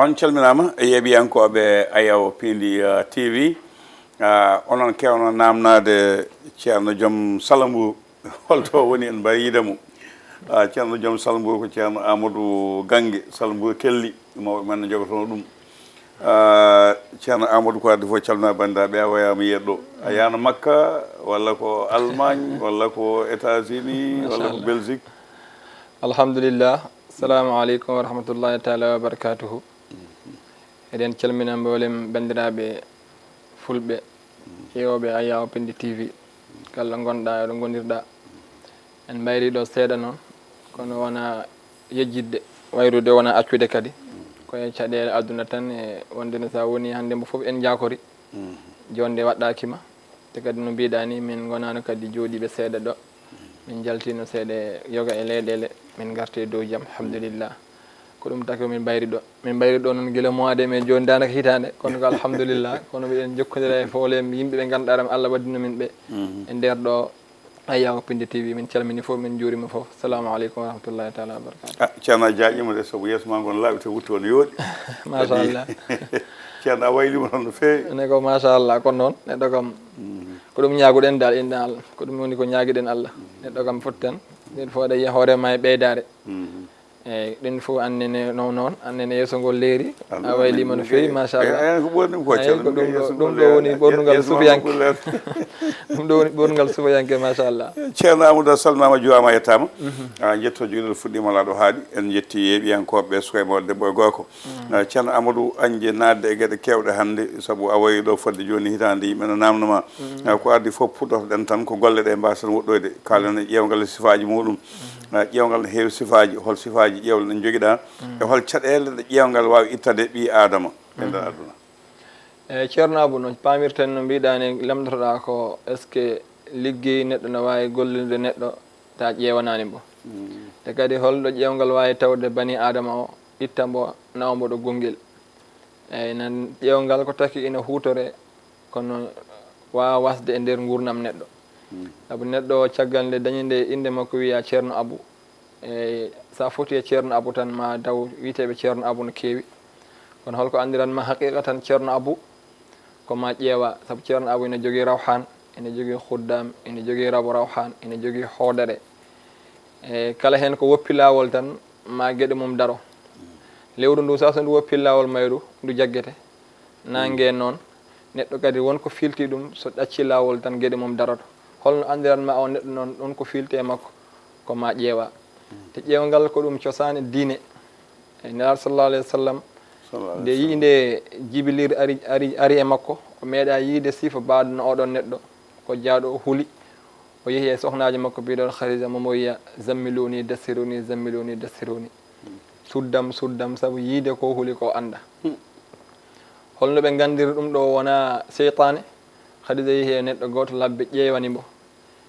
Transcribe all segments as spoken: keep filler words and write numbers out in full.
On calminaama e yeeɓiyankooɓe Ayaw Pindi, uh, T V. Uh, onon keewno naamnaade Ceerno Joom Salambu, holto woni, en mbayi yiide mo. Uh, Ceerno Joom Salambu ko Ceerno Amadou Gange Salambu Kelli, mawɓe men ne njogotono ɗum. Uh, Ceerno Amadou, ko addi fof calmina banndiraaɓe, a wayaama yeeɗo. A yaano Makka, walla ko Allemagne, walla ko États-Unis, walla ko Belgique? Alhamdulillah. Assalamu aleykum wa rahmatullahi taala wa barakatuhu. Eɗen calmina mboolem banndiraaɓe fulɓe, ƴeewooɓe Ayaw Pindi T V, kala ngonɗa, eɗo ngondirɗa. En mbayri ɗo seeɗa noon, kono wona yejjitde, wayrude wona accude kadi. Ko e caɗeele aduna tan, e wonde ne, so a woni hannde mbo fof en njaakori. Jooni nde waɗɗaaki ma. Te kadi no mbiɗa ni, min ngonaano kadi jooɗiiɓe seeɗa ɗo. Min njaltino seeɗa e yoga e leyɗeele, min ngarti e dow jam, alhamdulillah. Ko ɗum taki min mbayri ɗo. Min mbayri ɗo noon gila mois de mai, jooni daanaka hitaande, kono ko alhamdulillah. Kono miɗen jokkondira e fof le yimɓe ɓe ngannduɗaa ɗam Allah waddino min ɓe e nder ɗo Ayaw Pindi T V. Min calmini fof, min njuurima fof. Salamu aleykum wa rahmatullahi taala wa barakatuh. Ah, Ceerno, a jaaƴiima de, sabu yeeso ma ngon laaɓi te wutte on yooɗi. Machallah. Ceerno, a waylima tan no feewi. Ne ko machallah, kono noon neɗɗo kam ko ɗum ñaaguɗen dal, inna Allah, ko ɗum woni ko ñaagiɗen Allah. Neɗɗo kam foti tan, neɗɗo fof aɗa yiya hoore ma e ɓeydaare. Eyyi, ɗum fof annene no noon, annene yeeso ngol leeri. A waylima no feewi, machallah. Eyyi, ko ɓurɗum ko, Ceerno, ko ɗum ɗo, ɗum ɗo woni ɓornugal sufiyanke. Ɗum ɗo woni ɓornugal sufiyanke, machallah. Ceerno Amadou, a salminaama, a juuraama, a yettaama. A, njetto jogino fuɗɗiima laaɗo haaɗi. En njetti yeeɓiyankooɓe ɓe, suka e mawɗo, debbo e gorko. Ah, Ceerno Amadou, añde naatde e geɗe keewɗe hannde, sabu a wayi ɗo fodde jooni hitaande, yimɓe no naamno ma. Ah, ko addi fof, puɗɗotoɗen tan ko golle ɗe mbaasen woɗɗoyde. Kaalen e ƴeewngal e sifaaji muɗum. Ah, ƴeewngal ne heewi sifaaji, hol sifaaji ƴeewle ɗe njogiɗa? E hol caɗeele ɗe ƴeewngal waawi ittade ɓii Aadama e nder aduna? Eyyi, Ceerno Abou, no paamirten, no mbiɗa ni, lamndotoɗa ko, est-ce que liggey neɗɗo no waawi gollirde neɗɗo ta ƴeewanaani mbo? Te kadi holɗo ƴeewngal waawi tawde bani Aadama o, itta mbo, nawa mbo ɗo gonngel? Eyyi, nan ƴeewngal ko taki ina huutore, kono waawa wasde e nder nguurndam neɗɗo. Sabu neɗɗo o, caggal nde dañi nde innde makko wiya Ceerno Abou, e so a foti e Ceerno Abou tan, ma taw wiyeteeɓe Ceerno Abou no keewi. Kono holko anndiranma haqiqatan Ceerno Abou? Ko ma ƴeewa, sabu Ceerno Abou ina jogii rawhan, ina jogii khuddam, ina jogii rabo rawhan, ina jogii hoodere. E kala heen ko woppi laawol tan, ma geɗe mum daro. Lewru ndu, sa so ndu woppi laawol mayru, ndu jaggete. Naange noon, neɗɗo kadi won ko filti ɗum, so ɗacci laawol tan geɗe mum daroto. Holno anndiranma o neɗɗo noon, ɗum ko filti e makko, ko ma ƴeewa. Te ƴeewngal ko ɗum cosaan e diine. E Nelaaɗo sallallahu alayhi wa sallam, nde yii nde Jibilir ari, ari, ari e makko, o meeɗa yiide sifa baɗɗo no oɗon neɗɗo, ko jaaɗo o huli. O yehi e sohnaajo makko biyeteeɗo Khadija, mo mo wiya, "Zammiluni, dassiruni, zammiluni, dassiruni." Suddam, suddam, sabu yiide ko huli ko annda. Holno ɓe nganndiri ɗum ɗo wona seytaane? Khadija yehi e neɗɗo gooto labbe, ƴeewani mbo.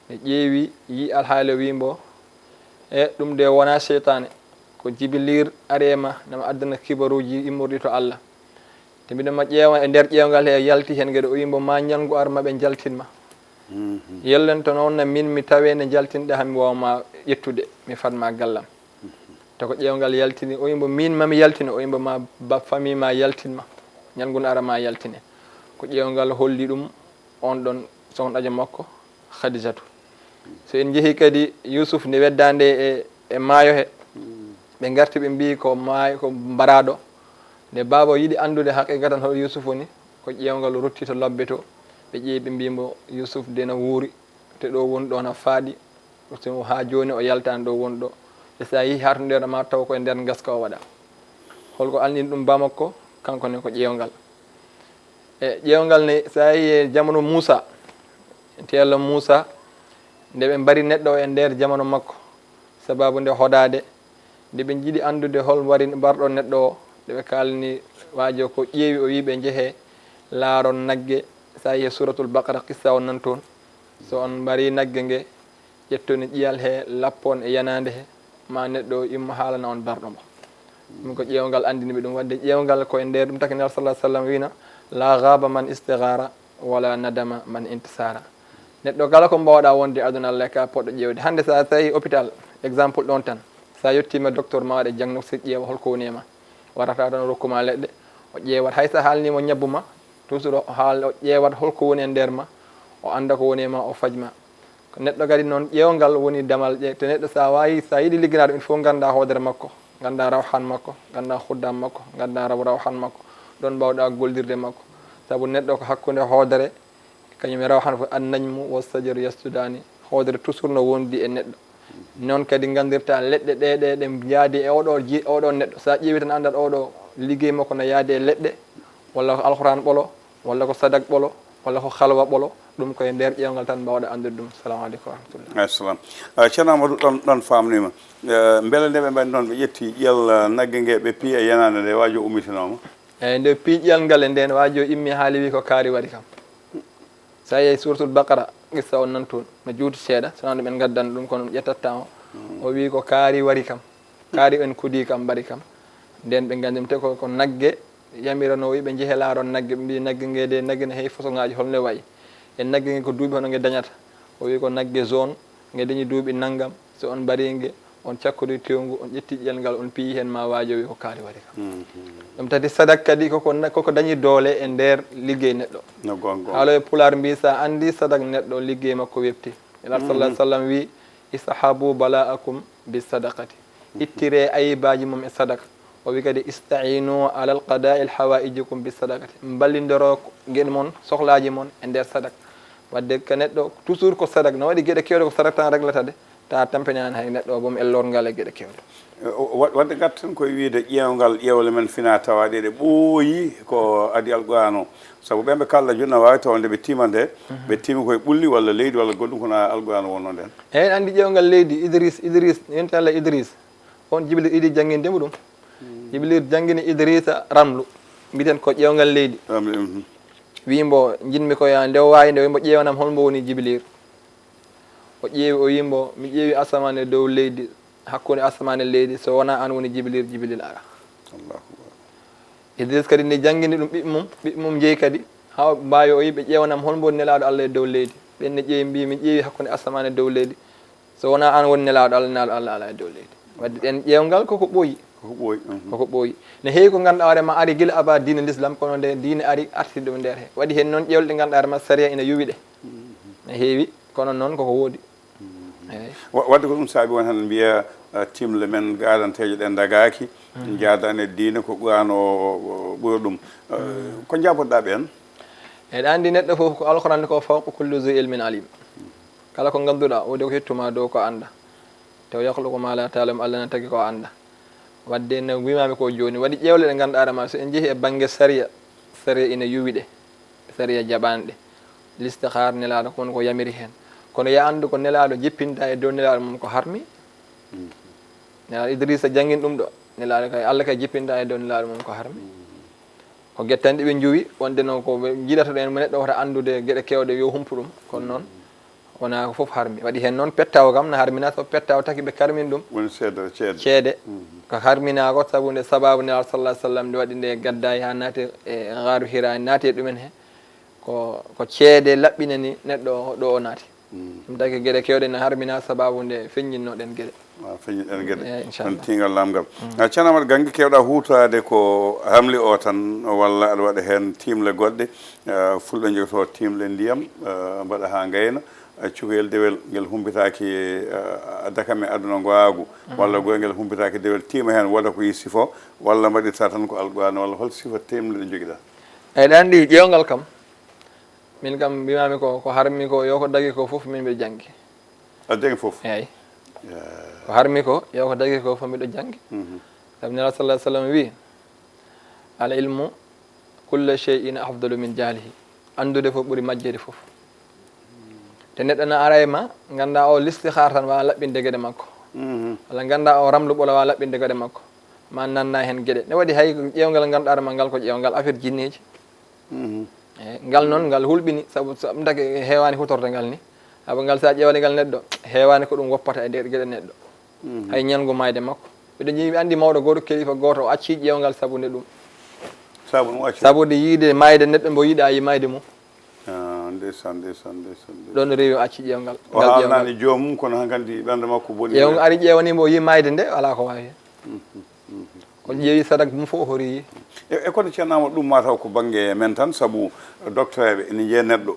Nde ƴeewi, yii alhaali o, wii mbo, "E, ɗum de wona seytaane. Ko Jibilir ari e ma, nama addana kibaruuji immorɗi to Allah. Te mbiɗo ma ƴeewa e nder ƴeewngal he, yalti heen geɗe." O wii mbo, "Ma ñalngu ar ma ɓe njaltin ma. Yellento noon na min mi tawe ne njaltinɗa, hami waawa ma ƴettude, mi fad ma gallam." Te ko ƴeewngal yaltini, o wii mbo, "Min mami yaltino." O wii mbo, "Ma ba famille ma yaltin ma. Ñalngu no ara ma yaltine." Ko ƴeewngal holli ɗum on ɗon sohnajo makko, Khadijatu. So en njehii kadi Yusuf nde weddaande e, e maayo he, ɓe ngarti ɓe mbii ko maay-, ko mbaraaɗo. Nde baaba o yiɗi anndude haqiqatan hoɗo Yusuf woni, ko ƴeewngal o rutti to labbe to. Ɓe ƴeewi ɓe mbii mbo, "Yusuf de na wuuri, te ɗo woni ɗo na faaɗi. Haa jooni o yaltaani ɗo woni ɗo. Te so a yehi haa to nder ma, taw ko e nder ngaska o waɗa." Holko anndini ɗum ba makko? Kanko ne ko ƴeewngal. E ƴeewngal ne, so a yehi e jamanu Muusa, Teello Muusa, nde ɓe mbari neɗɗo o e nder jamanu makko, sababu nde hoɗaade, nde ɓe njiɗi anndude hol wari mbarɗo neɗɗo o, nde ɓe kaalni waajo ko ƴeewi, o wii ɓe, "Njehee, laaron nagge." So a yehi Suuratul Baqara, qissa o nan toon. So on mbari nagge nge, ƴetton e ƴiyal he, lappon e yanaande he, ma neɗɗo o immo haalana on barɗo mo. Ɗum ko ƴeewngal anndini ɓe ɗum. Waɗde ƴeewngal ko e nder ɗum taki Nelaaɗo sallallahu alayhi wa sallam wiina, "La ghaaba man istighara, wala nadama man intasara." Neɗɗo kala ko mbaawɗa wonde aduna, Allah ka poɗɗo ƴeewde. Hannde sa tawi hôpital, exemple ɗon tan, sa yettiima docteur ma waɗa diagnostic, ƴeewa holko woni e ma. Warata tan o rokkuma leɗɗe, o ƴeewat, hay so a haalniimo ñabbu ma, toujours o haal, o ƴeewat holko woni e nder ma, o annda ko woni e ma, o fajma. Ko neɗɗo kadi noon, ƴeewngal woni damal ƴe-, te neɗɗo so a waawi, so a yiɗi ligganaade ɗum, il faut ngannda hoodere makko, ngannda rawhan makko, ngannda khuddam makko, ngannda raw-, rawhan makko, ɗoon mbaawɗa gollidirde makko. Sabu neɗɗo ko hakkunde hoodere, kañum e rawhan fof, an najmu wa sajaru yasjudaani, hoodere toujours no wondi e neɗɗo. Noon kadi nganndirta leɗɗe ɗe, ɗe, ɗe njaadi e oɗo ji-, oɗo neɗɗo. So a ƴeewi tan anndat oɗo liggey makko no yaadi e leɗɗe, walla ko Alquran ɓolo, walla ko sadak ɓolo, walla ko halwa ɓolo, ɗum ko e nder ƴeewngal tan mbaawɗa anndude ɗum. Salamu aleykum wa rahmatullah. Assalam. Ah, Ceerno Amadou, ɗon, ɗon faamniima. Eh, mbele nde ɓe mbaɗi noon, ɓe ƴetti ƴiyal, ah, nagge nge, ɓe piyi e yenaande nde, waajo ummitinooma? Eeyi, nde piyi ƴiyal ngal e ndeen, waajo immi haali wi ko kaari wari kam. So a yehi Suuratul Baqara, qissa on nan toon, no juuti seeɗa, so wonaa ɗum en ngaddan ɗum, kono ɗum ƴettatta o. O wi ko kaari wari kam. Kaari en kudii kam, mbari kam. Nden ɓe nganndi ɗum, te ko, ko nagge yamiranoo, wi ɓe njehe laaron nagge, ɓe mbi nagge nge de, nagge ne heewi façon ngaaji, hol nde wayi? E nagge nge ko duuɓi hono nge dañata? O wi ko nagge zone, nge dañi duuɓi nanngam, so on mbari nge, on cakkodi tewngu, on ƴetti ƴiyal ngal, on piyi heen, ma waajo wi ko kaari wari kam. Mhm. Ɗum tati sadak kadi koko na-, koko dañi doole e nder liggey neɗɗo. No goonga. Haaloɓe Pulaar mbi, so a anndi sadak neɗɗo, liggey makko webti. Nelaɗo sallallahu alaihi wasallam wi, "Ishabu bala'akum bi sadaqati." Ittire ayibaaji mum e sadaka. O wi kadi, "Ista'inu ala qada'i hawaijikum bi sadaqati." Mballindoro geɗe mon, sohlaaji mon e nder sadak. Wadde ka neɗɗo, toujours ko sadak. No waɗi geɗe keewɗe ko sadak tan reglata de, ta tampinaani hay neɗɗo o boom e lorngal e geɗe keewɗe. E, o, wa-, wadde ngarten koye wiyde ƴeewngal ƴeewle men fina tawa ɗe, ɗe ɓooyi ko adi Alquraan o. Sabu ɓen ɓe kalda jooni na waawi tawa nde ɓe tima nde, ɓe timi koye ɓulli walla leydi walla goɗɗum, kono Alquraan o wonno nden. Eeyi, anndi ƴeewngal leydi, Idris, Idris, yonti Allah Idris. On Jibril idi jannginde mo ɗum. Jibril janngini Idrisa ramlu. Mbiɗen ko ƴeewngal leydi. Ramlu, mhm. Wii mbo, "Njiɗmi ko ya nde o waawi nde, o wii mbo, ƴeewanam hol mbo woni Jibril." O ƴeewi, o wii mbo, "Mi ƴeewi asamaan e dow leydi, hakkunde asamaan e leydi, so wonaa aan woni Jibril, Jibril ara." Allahu Akbar. Idris kadi ne janngini ɗum ɓiɓɓe mum, ɓiɓɓe mum njeyi kadi, haa mbaawi o wii ɓe, "Ƴeewanam hol mbo woni Nelaaɗo Allah e dow leydi." Ɓen ne ƴeewi mbii, "Min ƴeewi hakkunde asamaan e dow leydi. So wonaa aan woni Nelaaɗo Allah, Nelaaɗo Allah alaa e dow leydi." Wadde ɗen ƴeewngal koko ɓooyi. Koko ɓooyi, mhm. Koko ɓooyi. Ne heewi ko ngannduɗaa hoore ma ari gila aba diine l'islam, kono nde diine ari arti ɗum nder he. Waɗi heen noon ƴeewle ɗe ngannduɗaa hoore ma sariya ina yuwi ɗe. Mhm. Ne heewi, kono noon koko woodi. Mhm. Eeyi. Wa-, wadde ko ɗum saabi won hannde mbiya, eh, timle men garanteeje ɗen ndagaaki, mhm, njaadani e diine ko Qur'aan o, o, o ɓuri ɗum. Eh, mhm, ko njabotoɗaa ɓeen? Eɗa anndi neɗɗo fof ko Alquraan ko fawqa kulli zi ilmin alim. Kala ko ngannduɗaa, woodi ko hettuma dow ko annda. Taw yakhluqu ma la ta'lam, Allah na tagi ko annda. Wadde no wimaami ko jooni, waɗi ƴeewle ɗe ngannduɗaa hoore ma, so en njehi e bannge sariya, sariya ina yuwi ɗe, sariya jaɓaani ɗe. Listikhar Nelaaɗo ko woni ko yamiri heen. Kono ya anndu ko Nelaaɗo jippinta e dow Nelaaɗo mum ko harmi. Mm. Nelaaɗo Idrisa janngin ɗum ɗo. Nelaaɗo kay, Allah kay jippinta e dow Nelaaɗo mum ko harmi. Mm. Ko gettanɗe ɓe njuwi, wonde noon ko ɓe njiɗata ɗo en, mo neɗɗo wota anndude geɗe keewɗe yo humpu ɗum. Kono noon, wonaa ko fof harmi. Waɗi heen noon pettaw kam na harmina, so pettaw taki ɓe karmin ɗum. Woni seedere ceede. Ceede. Mhm. Ko harmina ko sabu nde sababu Nelaaɗo sallallahu alaihi wasallam nde waɗi nde gaddaay haa naati e gaaru Hira, naati e ɗumen he. Ko, ko ceede laɓɓinani neɗɗo o ɗo o naati. Mm. Ɗum taki geɗe keewɗe na harmina sababu nde feññinnoɗen geɗe. Ah, feññinɗen geɗe. Eeyi, inchallah. Ɗon tiingal laamgal. Mm. Ah, Ceerno Amadou, gannge keewɗaa huutoraade ko hamli o tan, walla aɗa waɗa heen tiimle goɗɗe? Ah, Fulɓe njogotoo tiimle ndiyam, ah, mbaɗa haa ngayna. Ah, cukalel dewel ngel humpitaaki, ah, dakam e aduna ngooyaagu, mm, walla goy ngel humpitaaki dewel tiima heen, wooda ko yi sifo, walla mbaɗirta tan ko Alquraan, walla hol sifa tiimle ɗe njogiɗaa? Eeyi, ɗe anndi ƴeewngal kam. Min kam, mbimaami ko, ko harmi ko, yo ko dagi ko fof, min mbiɗo janngi. A janngi fof? Eeyi. Ya. Ko harmi ko, yo ko dagi ko fof, mbiɗo janngi. Mhm. Sabu Nelaaɗo sallallahu alaihi wasallam wi, "Al ilmu kullu shay'in afdalu min jahlihi." Anndude fof ɓuri majjeede fof. Te neɗɗo na ara e ma, ngannda o listikhar tan waawa laɓɓinde geɗe makko. Mhm. Walla ngannda o ramlu ɓolo waawa laɓɓinde geɗe makko. Ma nanna heen geɗe. Ne waɗi hay ƴeewngal ngannduɗaa ma ngal ko ƴeewngal affaire jinneeji. Mhm. Eeyi, ngal noon, ngal hulɓini, sabu, sabu ndeke heewaani hutorde ngal ni. Sabu ngal, so a ƴeewani ngal neɗɗo, heewaani ko ɗum woppata e nder geɗe neɗɗo. Mhm. Hay ñalngu maayde makko. Miɗo ñi-, mi anndi mawɗo gooto, kelifa gooto, o acci ƴeewngal sabu nde ɗum. Sabu ɗum o acci? Sabu nde yiide maayde neɗɗo mbo yiɗaa yi maayde mum. Ah, ndeysaan, ndeysaan, ndeysaan, ndeysaan. Ɗoon rewi o acci ƴeewngal, o ngal ƴeewngal. O haalnaani joomum, kono hankadi ɓernde makko boni. Ƴeewngal ari ƴeewani mbo, o yi maayde nde, alaa ko waawi heen. Mhm, mhm. Ko ƴeewi sadak mum fof o hori. E, e kono ceerno Amadou, ɗum mataw ko bannge men tan, sabu docteur ɓe ene njeeya neɗɗo.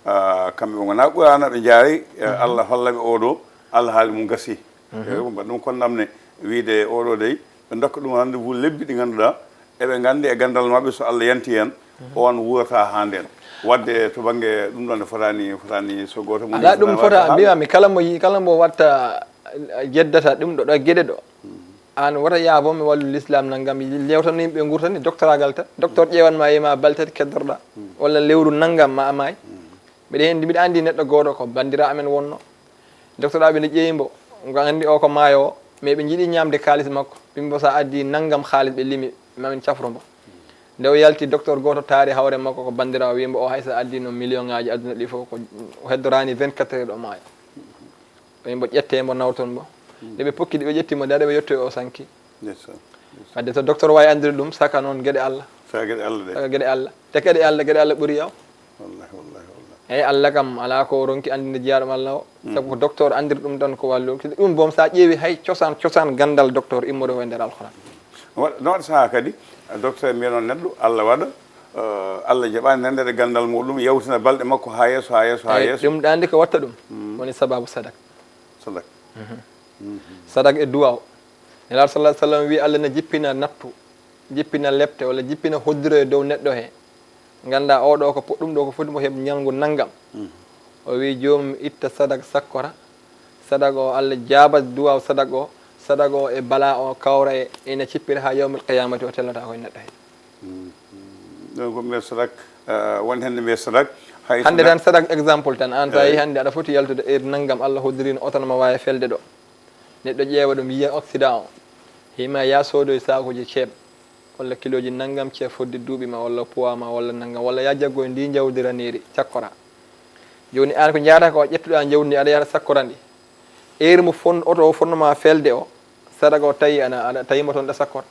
Ah, kamɓe ɓe ngonaa Qur'aana ɓe njaari, eh, Allah holla ɓe oɗo, Allah haali mum gasi. Eey, ko mbaɗ ɗum kon namne, wiide oɗo dey, ɓe ndokka ɗum rendez-vous lebbi ɗi ngannduɗaa, eɓe nganndi e ganndal maɓɓe so Allah yanti heen, on wuurata haa ndeen. Waɗde to bannge ɗum ɗon ne fotaani, fotaani so gooto mum Alaa, ɗum fota, mbiyami, kala mo yi-, kala mo watta, eh, jeddata ɗum ɗo, ɗo geɗe ɗo. Aan wota yaabo mi wallu l'islam nanngam, yewtan yimɓe ngurtani, doctoragal tan. Docteur ƴeewan ma, yima balɗe tati keddorɗa, walla lewru nanngam ma a maay. Mbiɗa heen, mbiɗa anndi neɗɗo gooto ko banndiraa amen wonno. Docteur aɓe nde ƴeewi mbo, ngo anndi o ko maayo o, mais ɓe njiɗi ñaamde kaalis makko. Ɓe mbo sa addi nanngam kaalis ɓe limi, mamin cafro mbo. Nde o yalti, docteur gooto taari hawre makko ko banndiraa o, wii mbo o hay sa addi no million ŋaaji aduna ɗi fof, ko o heddoraani vingt-quatre heures o maaya. Ɓe mbo ƴette mbo nawton mbo. Nde ɓe pokki ɗi, ɓe ƴetti mo, nde ɓe yettoyi o sanki. Ndeysaan. Wadde so docteur waawi anndude ɗum, saka noon geɗe Allah. Saka geɗe Allah ɗe. Saka geɗe Allah. Te geɗe Allah, geɗe Allah ɓuri yaw. Wallahi, wallahi, wallahi. Eyi, Allah kam alaa ko o ronki anndude jiyaaɗo mo Allah o. Sabu ko docteur anndiri ɗum tan ko wallu. Ɗum boom, so a ƴeewi hay cosaan, cosaan ganndal docteur immorde ko e nder Alquran. Wa-, no waɗa sahaa kadi, docteur mbiya noon neɗɗo, Allah waɗa, eh, Allah jaɓaani nanndere ganndal muɗum, yawtina balɗe makko haa yeeso, haa yeeso, haa Eyi, yeeso. Ɗum ɗaandi ko watta ɗum. Woni sababu sadak. Sadak. Sadak e duwaaw. Nelaaɗo sallallahu alaihi wasallam wi Allah na jippina nattu, jippina lepte, walla jippina hoddiro e dow neɗɗo he. Ngannda oɗo ko po-, ɗum ɗo ko foti mo heɓ ñalngu nanngam. O wi joomum itta sadak sakkora, sadak o Allah jaabat duwaaw sadak o, sadak o e bala o kawra e, ina cippira haa yawmil qiyamati o tellata koye neɗɗo he. Ɗum ko mbiya sadak, eh, won heen mbiya sadak. Hay Hannde sadak tan sadak exemple tan, aan sa Eyi. Yehi hannde aɗa foti yaltude heure nanngam Allah hoddirino oto no ma waawi felde ɗo. Neɗɗo ƴeewa ɗum yiya accident o. Hima ya soodoy saakuji ceeb, walla kilooji nanngam ceeb fodde duuɓi ma, walla poids ma, walla nanngam, walla ya jaggoy ndi njawdi raniri, cakkora. Jooni aan ko njaata ko ƴettuɗa njawdi ndi aɗa yahata sakkora ndi. Heure mo fon-, oto o fonnoma felde o, sadak o tawi ana, ana tawi mo toon ɗa sakkora.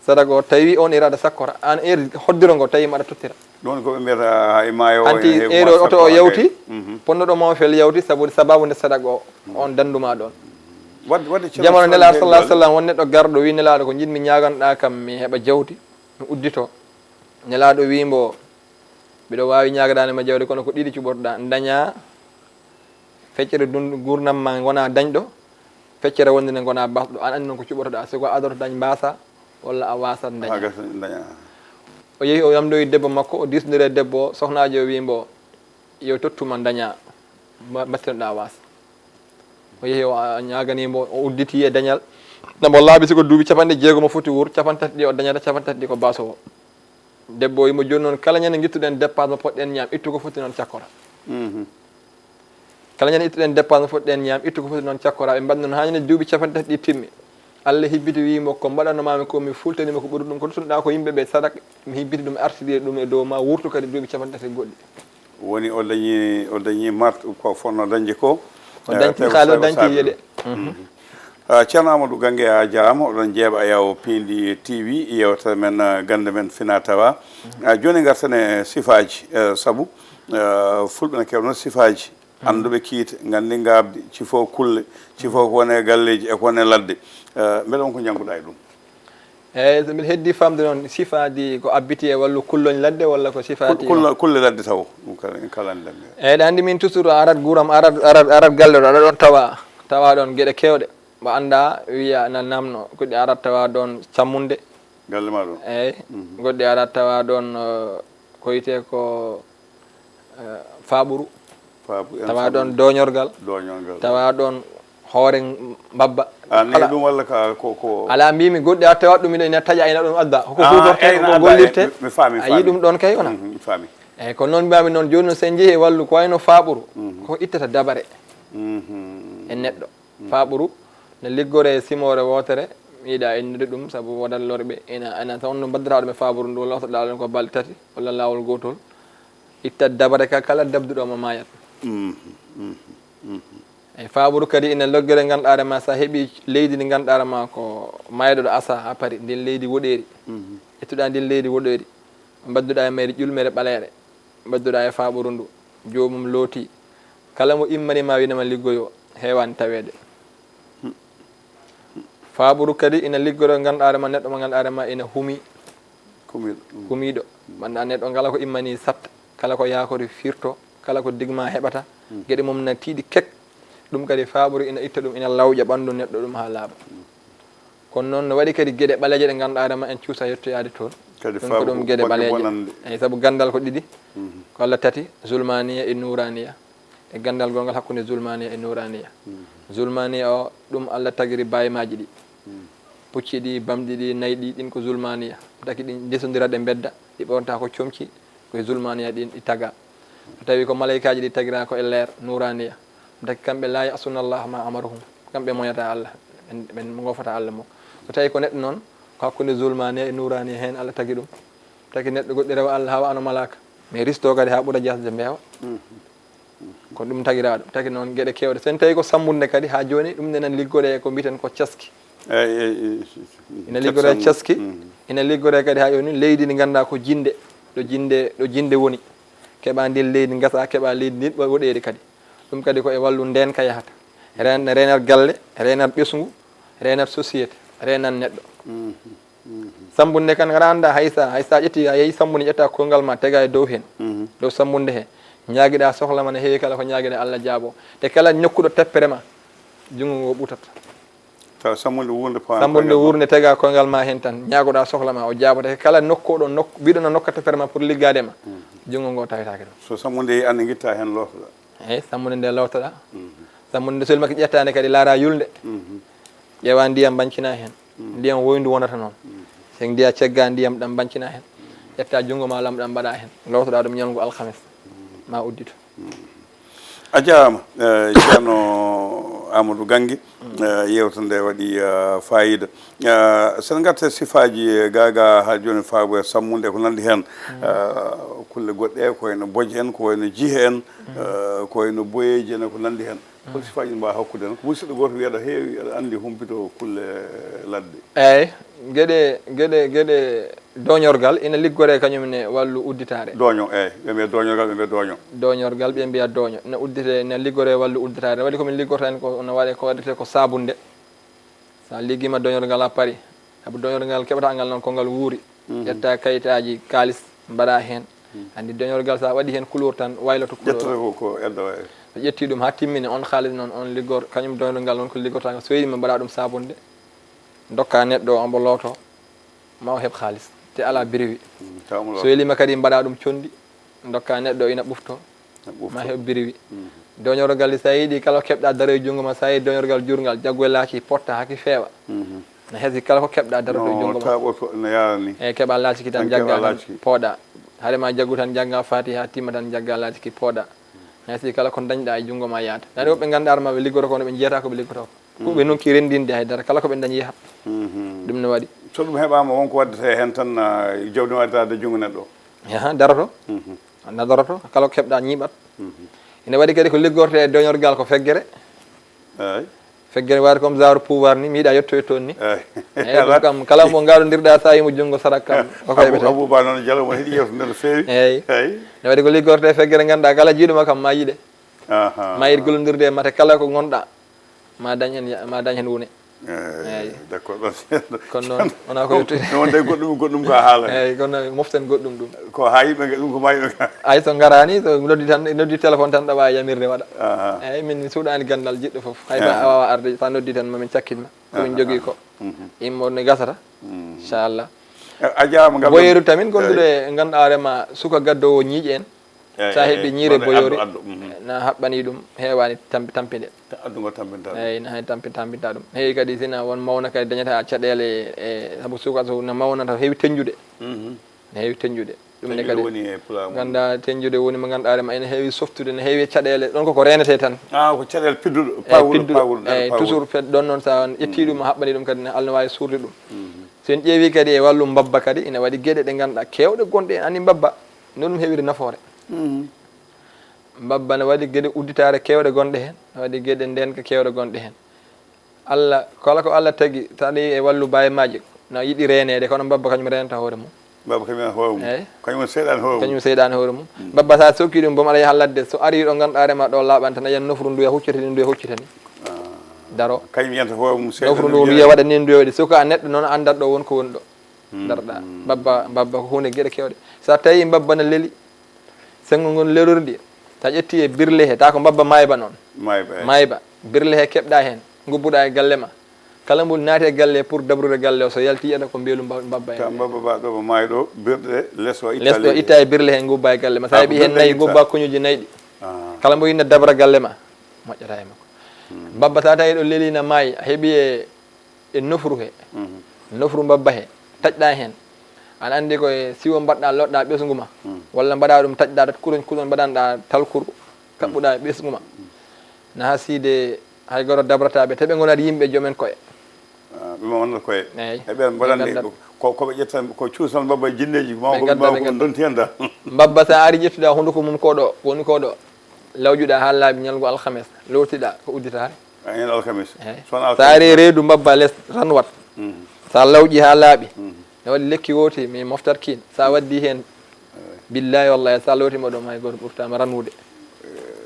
Sadak o tawi on heure aɗa sakkora, aan heure hoddiro ngo tawi ma aɗa tottira. Ɗum woni ko ɓe mbiyata hay maayo o Hanti ene heewi heure mo oto o sakko yawti, hakay. Ponnoɗo mo fel yawti sabu, sababu nde sadak o, on danduma ɗon. Wadde, wadde Ceerno Jamano Sow Nelaaɗo heen sallallahu alaihi doole. Wasallam, won neɗɗo garɗo wi Nelaaɗo ko njiɗmi ñaaganɗa kam mi heɓa jawdi, mi uddito. Nelaaɗo wi mbo, mbiɗo waawi ñaagadaade ma jawdi kono ko ɗiɗi cuɓorɗa, daña feccere dun-, gurnam ma ngona dañɗo, feccere wonde nde ngona basɗo. An anndi noon ko cuɓotoɗa, si ko a adorto dañ mbasa, walla a wasat daña. Haa gasa daña. O yehi o yamdoyi debbo makko, o disnore debbo o, sohnaajo o wi mbo, yo tottuma daña, mba-, mbattinoɗa was. O yehi o, a, ñaagani mbo, o udditi e dañal. Nde mbo laabi si ko duuɓi capanɗe jeegom o foti wuur, capantati ɗi o dañata, capantati ɗi ko basowo. Debbo o wi mbo, jooni noon, kala ñande ngittuɗen dépense mo poɗɗen ñaam, ittu ko foti noon cakkora. Kala ñande ittuɗen dépense mo poɗɗen ñaam, ittu ko foti noon cakkora. Ɓe mbaɗi noon haa ñande duuɓi capanɗe tati ɗi timmi. Allah hibbiti wi mbo, ko mbaɗanno maami ko, mi fultani ma ko ɓuri ɗum, ko tottun-ɗa ko yimɓe ɓe sadak, mi hibbiti ɗum, artiri ɗum e dow ma, wurtu kadi duuɓi capanɗe tati goɗɗi. Woni o dañi, o dañi mart ko fonno dañde ko. O eh, dañti tawi ko xaalis, o sawi dañti sabi yede. Ɗum. Ah, Ceerno Amadou Gange, a jaaraama, oɗon jeeɓa e Yawo Piindi T V, yewtere men, ah, gannde men fina tawa. Ah, jooni ngarten e sifaaji, eh, sabu, eh, fulɓe ne keewno sifaaji. Annduɓe kiite, nganndi ngaabdi, cifo kulle, cifo ko woni e galleeji e ko woni e ladde. Eh, mbeɗa won ko njannguɗa e ɗum? Eeyi, so mbiɗa heddi faamde noon, sifaaji ko abbiti e wallu kulloñ ladde walla ko sifaaji Kul-, kulle, kulle ladde taw, ɗum kala, en kala anndi ɗum. Eeyi, ɗa anndi min toujours a arat guuram, arat, arat, arat galle ɗo, aɗa ɗoon tawa, tawa ɗoon geɗe keewɗe. Mbo annda wiya na namno, goɗɗi arat tawa ɗoon cammunde. Galle ma ɗoon? Eeyi, goɗɗi arat tawa ɗoon, eh, ko wiyetee ko, eh, faaɓuru. Faaɓu-, en tawa ɗoon faaɓuru. Dooñorgal. Dooñorgal. Tawa ɗoon hoore mbabba. A, ni ɗum walla ka, ko, ko alaa, mbimi goɗɗi a tawat ɗum ina, ina taƴa, ina ɗum adda. Ko ah, huutorte, eyi, ko gollirte. Mi, mi faami, a yii faami. Ɗum ɗoon kay wona. Mhm, mi faami. Eyi, ko noon mbiyami noon, jooni noon, so en njehii e wallu ko wayno faaɓuru, ko ittata dabare e neɗɗo. Faaɓuru ne liggoree e simoore wootere, mi yiɗa innude ɗum, sabu wodat lorɓe, ina, ina taw no mbaddata ɗum e faaɓuru ndu, walla hotoɗa ɗum ko balɗe tati, walla laawol gootol. Itta dabare ka kala dabduɗo ma maayat. Mhm, mhm, mhm. Eyi, faaɓuru kadi ina loggere ngannduɗaa ma, so a heɓi leydi ndi ngannduɗaa ma ko maayɗo ɗo asa haa pari, ndin leydi woɗeeri. Mhm. Ittuɗa ndin leydi woɗeeri, mbadduɗa e mayri ƴulmere ɓaleere, mbadduɗa e faaɓuru ndu, joomum looti. Kala mo immani ma winama liggoyo, heewani taweede. Faaɓuru kadi ina liggoree, ngannduɗaa hoore ma, neɗɗo mo ngannduɗaa hoore ma ina humi, humiiɗo. Humiiɗo. Ngannduɗaa neɗɗo kala ko immanii satta, kala ko yaakori firto, kala ko digma heɓata, geɗe mum na tiiɗi kek. Ɗum kadi faaɓuru ina itta ɗum, ina lawƴa ɓanndu neɗɗo ɗum haa laaɓa. Kono noon no waɗi kadi geɗe ɓaleeje ɗe ngannduɗaa hoore ma en cuusa yettoyaade toon. Kadi ɗum ko faaɓuru ɗum ko geɗe bannge ɓaleeje bonannde. Eyi, sabu ganndal ko ɗiɗi. Ko Allah tati, zulmaniya e nuraniya. E ganndal gonngal hakkunde zulmaniya e nuraniya. Zulmaniya o, ɗum Allah tagiri baymaaji ɗi. Pucci ɗi, bamɗi ɗi, nayi ɗi, ɗin ko zulmaniya. Taki ɗi ndesondira, ɗe mbedda, ɗi ɓoornata ko comci, ko e zulmaniya ɗin ɗi taga. So tawi ko malaykaaji ɗi tagira ko e leer, nuraniya. Taki kamɓe la ya'suna Allah ma amarahum. Kamɓe moyata Allah, ɓen, ɓen ngofata Allah mo. So tawi ko neɗɗo noon, ko hakkunde zulmaniya e nuraniya heen Allah tagi ɗum. Taki neɗɗo goɗɗi rewa Allah haa wano malaaka. Mais risto kadi haa ɓura jasde mbeewa. Ko ɗum tagiraa ɗum. Taki noon geɗe keewɗe. So en tawi ko sammbunde kadi haa jooni, ɗum ne nan liggoree ko mbiten ko caski. Eyi, eyi, eyi, si, si. Ina liggoree caski. Ina liggoree kadi haa jooni leydi ndi ngannduɗaa ko jinnde, ɗo jinnde, ɗo jinnde woni. Keɓa ndin leydi gasa, keɓa leydi ndin wo-, woɗeeri kadi. Ɗum kadi ko e wallu ndeenka yahata. Reen-, reenat galle, reenat ɓesngu, reenat société, reenat neɗɗo. Sammbunde kan aɗa annda hay sa, hay sa ƴetti a yehi sammbunde ƴetta kongal ma tega e dow heen. Dow sammbunde he. Ñaagiɗa sohla ma ne heewi kala ko ñaagiɗa Allah jaabo. Te kala nokkuɗo teppere ma, junngo ngo ɓutata. Tawa sammbunde wuurnde fawa. Sammbunde wuurnde tega kongal ma heen tan. Ñaagoɗa sohla ma o jaabata. Kala nokkuɗo nok-, biɗo no nokka teppere ma pour liggaade ma. Junngo ngo tawetaake ɗum. So sammbunde yehi an ngitta heen lootoɗa. Eyi, sammbunde nde lootoɗa. Sammbunde nde so makki ƴettaande kadi laara yulnde. Ƴeewa ndiyam mbancina heen. Ndiyam woyndu wonata noon. So ndiya cegga ndiyam ɗam mbancina heen. Ƴetta junngo ma lam ɗam mbaɗa heen. Lootoɗa ɗum ñalngu alhames. Ma uddito. A jaaraama, eh, Ceerno Amadou Gannge. Eh, yeewtere nde waɗi, eh, faayiida. Eh, so en ngartii e sifaaji, eh, gaaga haa jooni faabu e sammunde e ko nanndi heen. Eh, kulle goɗɗe ko wayno bojje en, ko wayno jihe en, eh, ko wayno boyeeji en e ko nanndi heen. Hol sifaaji ɗi mbaawa hokkude en? Ko musidɗo gooto wiyaɗo heewi, aɗa anndi humpito kulle ladde. Eey, geɗe, geɗe, geɗe dooñorgal ina liggoree kañum ne wallu udditaare. Dooño, eey. Ɓe mbiya dooñorgal, ɓe mbiya dooño. Dooñorgal, ɓe mbiya dooño. Ina udditee, ina liggoree wallu udditaare. Waɗi ko min liggorta heen ko no waɗee, ko waɗetee ko saabunde. So a liggiima dooñorgal a parii. Sabu dooñorgal keɓataa ngal noon ko ngal wuuri. Ƴetta kayitaaji kaalis mbaɗa heen. Anndi dooñorgal so a waɗi heen couleur tan wayloto couleur. Ƴettata ko, ko edda wayi. So ƴetti ɗum haa timmini, on kaalis noon, on liggor, kañum dooñorgal noon ko liggorta ngal. So yiɗi ma mbaɗa ɗum saabunde, ndokka neɗɗo o, omo looto, ma o heɓ kaalis. Te alaa biriwi. So weli ma kadi mbaɗa ɗum conndi, ndokka neɗɗo ina ɓufto, ma heɓ biriwi. Dooñorgal so a yiɗi kala ko keɓɗa daro e junngo ma, so a yiɗi dooñorgal juurngal, jaggu e laaci potta haa ki feewa. Na hesi kala ko keɓɗa daro to junngo ma. Taɓoto no yaarani. Eyi, keɓa laaci ki tan jagga tan pooɗa. Hade ma jaggu tan jagga Fatiha timma tan jagga laaci ki pooɗa. Na hesi kala ko dañɗa e junngo ma yaata. Nani woɓɓe ngannduɗaa ma ɓe liggoto kono ɓe njiyata ko ɓe liggoto ko. Ko ɓe nokki renndinde hay dara kala ko ɓe dañi yaha. Ɗum no waɗi. So ɗum heɓaama wonko waddata heen tan, ah, jawdi ma waddata junngo neɗɗo. Yaha, daroto. Na daroto, kala ko keɓɗa ñiiɓat. Ina waɗi kadi ko liggorte e dooñorgal ko feggere. Eey. Feggere waɗi comme genre pouvoir ni, mi yiɗa yetto e toon ni. Eey. Eey, ɗum kam, kala mo ngaɗondirɗa so a yimo junngo sarak kam, ko ko heɓete. Abou Ba noon jalo mo heɗi yeewtere nde no feewi. Eey. Eey. Ina waɗi ko liggorte e feggere ngannduɗa kala jiiɗo ma kam ma yiɗe. Aha. Ma yiɗ gollondirde e mate kala ko ngonɗa. Ma dañ heen ya-, ma dañ heen wune. Eey, eey. D'accord. Kono noon, wonaa ko yettude. Noon de goɗɗum, goɗɗum ko a haala. Eey, kono moften goɗɗum ɗum. Ko haa yimɓe nge-, ɗum ko maa yimɓe nge-. Ay, so ngaraani, so noddi tan, noddi téléphone tan, ɗo waawi yamirde waɗa. Aha. Eey, min suuɗaani ganndal jiɗɗo fof. Hay so a waawaa arde, so a noddi tan, ma min cakkit ma. Ko min jogii ko. Immo ne gasata. Inchallah. A jaaraama ngal. Boyeeru tamin gonduɗo e ngannduɗaa hoore ma suka gaddoowo ñiiƴe en. Eey, so a heɓi ñiire boyoori, na haɓɓanii ɗum, heewaani tampi-, tampinde. Addu ngo tampinta ɗum. Eey, na hay tampi-, tampinta ɗum. Heewi kadi sina won mawna kadi dañata caɗeele e, sabu suka so na mawna to heewi teñjude. Na heewi teñjude. Ɗum ne kadi woni e pulaagu. Ngannda teñjude woni mo ngannduɗaa hoore ma ene heewi softude, ne heewi caɗeele. Ɗon ko ko reenetee tan. Ah, ko caɗeele pidduɗo, eey, pawuɗo, pidduɗo, pawuɗo, eey, pawuɗo. Toujours ped-, ɗon noon so a ƴettii ɗum a haɓɓanii ɗum kadi ne Allah ne waawi suurde ɗum. So en ƴeewi kadi e wallu mbabba kadi ina waɗi geɗe ɗe ngannduɗaa keewɗe gonɗe en anndi mbabba. No ɗum heewiri nafoore. Mbabba ne waɗi geɗe udditaare keewɗe gonɗe heen, ne waɗi geɗe ndeenka keewɗe gonɗe heen. Allah, kala ko Allah tagi, so a ɗewi e wallu baye maaji, na yiɗi reeneede, kono mbabba kañum reenata hoore mum. Mbabba kañum reenata hoore mum. Eey. Kañum seyɗaani hoore mum. Kañum seyɗaani hoore mum. Mbabba so a sokki ɗum, boom aɗa yaha ladde, so arii ɗo ngannduɗaa hoore ma ɗo laaɓani tan, a yiyan nofru ndu ya huccitani, ndu ya huccitani. Ah. daro. Kañum yanta hoore mum seeɗa. Nofru ndu wiya waɗa ni ndu wiya waɗi. Suka neɗɗo noon anndat ɗo won ko woni ɗo. Darɗa. Mbabba, mbabba ko huunde geɗe kewɗe. So a tawi mbabba na leli, senngo ngon lerordi. So a ƴetti e birle he, ta ko mbabba mayba noon. Mayba, eyi. Mayba, birle he keɓɗa heen, ngubbuɗa e galle ma. Kala mbo naati e galle pour dabrude galle o, so yalti yiɗata ko mbeelu mba- mbabba Ka heen. Mbabba ba ɗo ma maayɗo, birɗe les o itta Les ɗo leydi. Itta e birle he ngubba e galle ma. So a Ta heɓi ko heen birɗe nayi itta. Ngubba koñuuji nayi ɗi. Ah. Kala mbo yinna dabra galle ma, moƴƴata e makko. Mbabba so a tawi ɗo leli na maayi, a heɓi e, e nofru he. Nofru mbabba he, taƴɗa heen. Aɗa anndi ko e siwo mbaɗɗa, loɗɗa ɓesngu ma. Walla mbaɗa ɗum taƴɗa, dat kuɗon, kuɗon mbaɗanɗa talkuru, kaɓɓuɗa e ɓesngu ma. Na haside hay goto dabrata ɓe, te ɓe ngonat yimɓe joomen koye. Ah, ɓe ma wonnata koye. Eyi. E ɓen mbaɗande Ɓe nganndat- ko, ko ɓe ƴetta, ko cuusal mbabba e jinneeji, ma Ɓe ko, ngannda, ma ɓe ko ngannda. Donti henda. Mbabba so a ari ƴettuɗa hunnduko mum ko ɗo, woni ko ɗo. Lawjuɗa haa laaɓi ñalngu alhames, lowtiɗa ko udditaare. A ñande alhamis. Eyi. Sona So a ari alhamis. Reedu mbabba les ranwat. Mhm. So a lawƴi haa laaɓi. Ne waɗi lekki wooti, mi moftat kiin. So a waddi heen, billahi wallahi, so a lowti mo ɗo, may goto ɓurtama ranwude.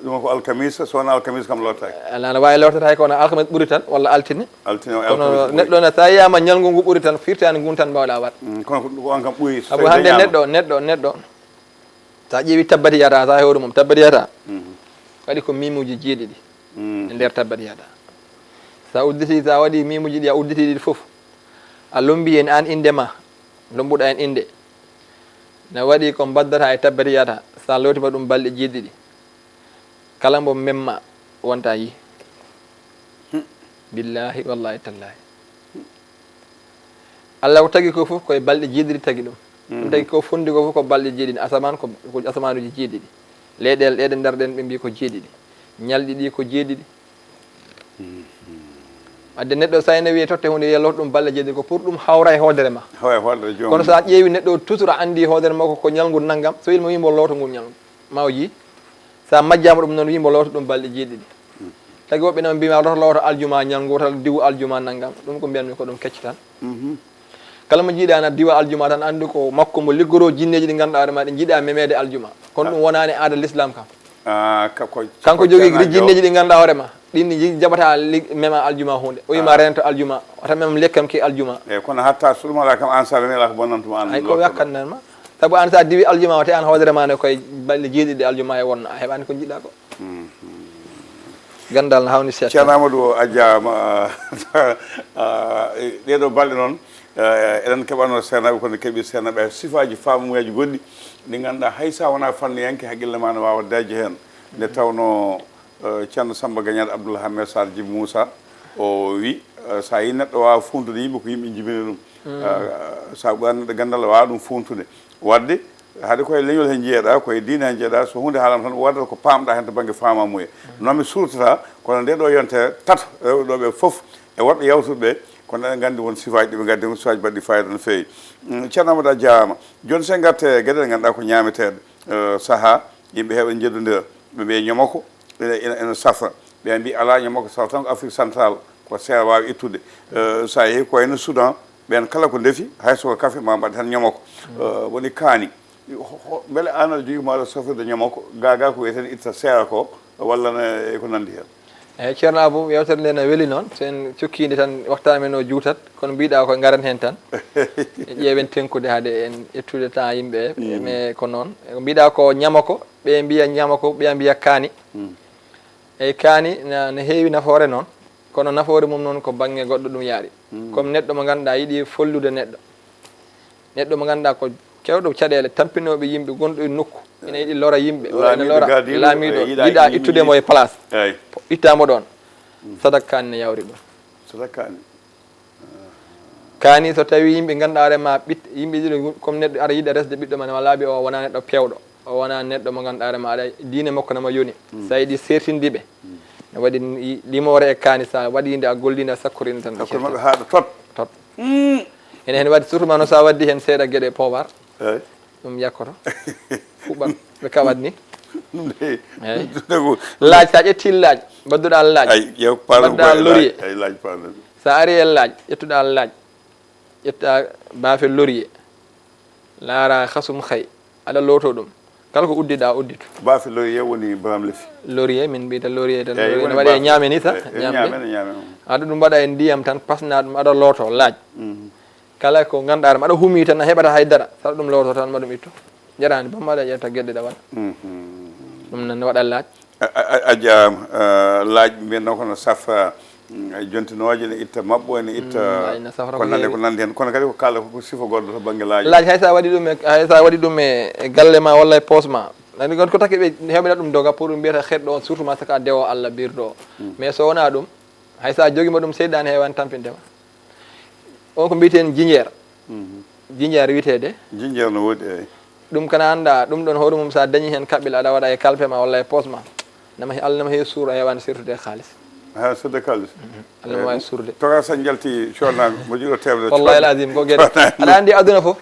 Ɗum ko alkamis, so wona alkamis kam lottaaki. Alaa, ne waawi lowtata hay kono alhamis ɓuri tan, walla altine. Altine o Kono alkamis ɓuri. Neɗɗo ne, so a yiyama ñalngu ngu ɓuri tan, firtaani ngun tan mbawɗa waɗ. Mm, kono ko, ko on kam ɓuri. So Abu tawi hannde dañaama. Neɗɗo, neɗɗo, neɗɗo. So a ƴeewi tabbat yada, so a hoore mum, tabbat yada. Mhm. Waɗi ko mimuji jeeɗiɗi. Mm. E nder tabbat yada. So a udditi, so a waɗi mimuji ɗi, a udditi ɗi fof. A lombi en aan innde ma, lombuɗa en innde. Na waɗi ko mbaddata e tabbat yada, so a lowtima ɗum balɗe jeeɗiɗi. Kala mbo memma wonta yi. Billahi wallahi tallahi. Allah ko tagi ko fof koye balɗe jeeɗiɗi tagi ɗum. Ɗum tagi ko fondi ko fof ko balɗe jeeɗiɗi. Asamaan ko, ko asamaanuji jeeɗiɗi. Leyɗeele ɗe ɗe ndarɗen ɓe mbi ko jeeɗiɗi. Ñalɗi ɗi ko jeeɗiɗi. Wadde neɗɗo so ene wiye totte hunde, wiye lowto ɗum balɗe jeeɗiɗi ko pour ɗum hawra e hoodere ma. Hawa e hoodere joom. Kono so a ƴeewi neɗɗo toujours a anndi hoodere makko ko ñalngu nanngam, so wiima wimbo lowto ngun ñalngu. Ma o jii. So a majjama ɗum noon, wimbo lowto ɗum balɗe jeeɗiɗi. Tagi woɓɓe noon mbima lowto, lowto aljuma ñalngu, wota diwu aljuma nanngam. Ɗum ko mbiyanmi ko ɗum kecce tan. Mhm. Kala mo jiiɗa na diwa aljuma tan, anndu ko makko mo liggoro jinneeji ɗi ngannduɗaa hoore ma, ɗi njiɗa memeede aljuma. Kono ɗum wonaani aada l'islam kam. Ah, ka-, ko, Kanko ko jogii ɗi ceenaajo. Jinneeji ɗi ngannduɗaa hoore ma, ɗin ɗi jaɓata li-, mema aljuma huunde. O wima rento aljuma, wata mem lekkam ki aljuma. Eyi, kono hatta so ɗum alaa kam, aan so a memeɗa ko bonnantuma aan. Ay, ko yakkan nan ma. Sabu aan so a diwi aljuma, wata aan hoodere ma ne koye balɗe jeeɗiɗi aljuma e wonno, a heɓaani ko njiɗa ko. Ganndal no hawni seeɗa. Ceerno Amadou, a jaaraama. Ah, e ɗee ɗoo balɗe noon, eh, eɗen keɓanoo seernaaɓe, kono keɓi seernaaɓe sifaaji, faamuyaaji goɗɗi ɗi ngannduɗaa hay so a wonaa fanniyanke, hakkille ma no waawa dañde heen. Nde tawnoo, eh, Ceerno Samba Gagnane, Abdoul Hammet Sarr, Djiby Moussa, o wi, eh, so a yii neɗɗo waawa fuuntude yimɓe, ko yimɓe njibini ɗum. Eh, so a ɓooyaani neɗɗo ganndal, a waawa ɗum fuuntude. Waɗde, haade koye leñol he njeeɗa, koye diine he njeeɗa, so huunde haalama tan, waɗata ko paamɗa heen to bannge faamamuya. Noon mi suurtata, kono nde ɗo yontere tato, rewɓe ɗo ɓe fof, e woɗɓe yawtuɓe ɓe, kono eɗen nganndi won sifaaji ɗi ɓe ngaddi, sifaaji baɗɗi fayida no feewi. Mm, Ceerno Amadou, a jaaraama. Jooni, so en ngartii e geɗe ɗe ngannduɗaa ko ñaameteeɗe, eh, sahaa, yimɓe heewɓe njeddondira, ɓe mbiya ñamoko, ene, ene, ene safra. Ɓe mbi alaa ñamoko safra tan ko Afrique Centrale, ko seeɗa waawi ittude. Eh, so a yehii ko wayno Soudan, ɓeen kala ko ndefi, hay so ko kafe, ma mbaɗ heen ñamoko. Eh, woni kaani. Ho-, ho-, mbele aan aɗa jogii maaɗa safrirde ñamoko, gaagaa ko wiyeten itta seeɗa ko, walla ne, e ko nanndi heen? Eeyi, Ceerno Abou, yeewtere nde ne weli noon. So en cokkii nde tan, waktu amen o juutat, kono mbiɗa ko ngaren heen tan. Ƴeewen tenkude hade en ƴettude temps yimɓe, mais ko noon. Mbiɗa ko ñamoko, ɓe mbiya ñamoko, ɓe mbiya kaani. Eyi, kaani na, na heewi nafoore noon, kono nafoore mum noon ko bannge goɗɗo ɗum yaari. Comme neɗɗo mo ngannduɗaa yiɗi follude neɗɗo. Neɗɗo mo ngannduɗaa ko kewɗo caɗeele, tampinooɓe yimɓe, gonɗo e nokku, ina yiɗi lora yimɓe, walla ina lora laamiiɗo, yiɗa ittude mo e place. Itta mo ɗoon. Sadaka kaani ne yawri ɗum. Sadaka kaani. Kaani so tawi yimɓe ngannduɗaa hoore ma, ɓiɗ-, yimɓe ɗiɗo, comme neɗɗo ara yiɗa resde ɓiɗɗo ma, ne laaɓi o wonaa neɗɗo peewɗo, o wonaa neɗɗo mo ngannduɗaa hoore ma, aɗa diine makko ne ma yoni. So a yiɗi seertinde ɓe, ne waɗi limoore e kaani, so a waɗi nde, a golli nde, a sakkori nde tan, ɓe maɓɓe haaɗa tot. Tot. Ene heen waɗi surtout ma noon, so a waddi heen seeɗa geɗe poobar. Eeyi. Ɗum yakkoto. Huɓɓat ɓe kawat ni. Eeyi. Laaj, so a ƴetti laaj, mbadduɗa laaj. Ay, ƴeew paano. Mbaɗɗa laurier. Ay, laaj paano. So a ari e laaj, ƴettuɗa laaj. Ƴetta baafe laurier. Laara hasum hay. Aɗa lowto ɗum. Kala ko uddiɗa udditu. Baafe laurier woni bram lefi. Laurier, min mbiyata laurier tan. Laurier ne waɗe ñaame ni sa. Ñaame ne ñaame. Aɗa ɗum mbaɗa e ndiyam tan, pasnaɗa ɗum, aɗa looto, laaj. Kala ko ganduɗa aɗa humi tan, a heɓata haydara, saɗa ɗum looto tan, ma ɗum itto. Jarani bamma aɗa ƴetta gedde ɗa waɗa. Ɗum nan waɗa laaj. A jarama. Laaj mbiyatno kono safa jontinooje ne itta, maɓɓo ene itta, ko nande ko nande heen. Kono kadi ko kala ko sifa goɗɗo to bannge laaj. Laaj hay so a waɗi ɗum e, hay so a waɗi ɗum e galle ma walla e poos ma, ani gon ko taki ɓe heɓina ɗum doga pour mbiyata xeɗɗo on, surtout ma saka dewo Allah birɗo o. Mais so wona ɗum, hay so a jogima ɗum, seyɗane heewani tampinde ma. On ko mbiyeten jinjeer. Jinjeer wiyetede. Jinjeer no woodi, eyi. Ɗum kana annda, ɗum ɗon hoore mum, so a dañi heen kaɓɓel, aɗa waɗa e kalpe ma walla e poos ma, nama he Allah, nama he suur, a heewaani sertude e kaalis. Ha, sodde kaalis. Allah no waawi suurde. Toga so jalti coodnaango mo juuɗo teemedere. Wallahi al azim, ko geɗe. Aɗa anndi aduna fof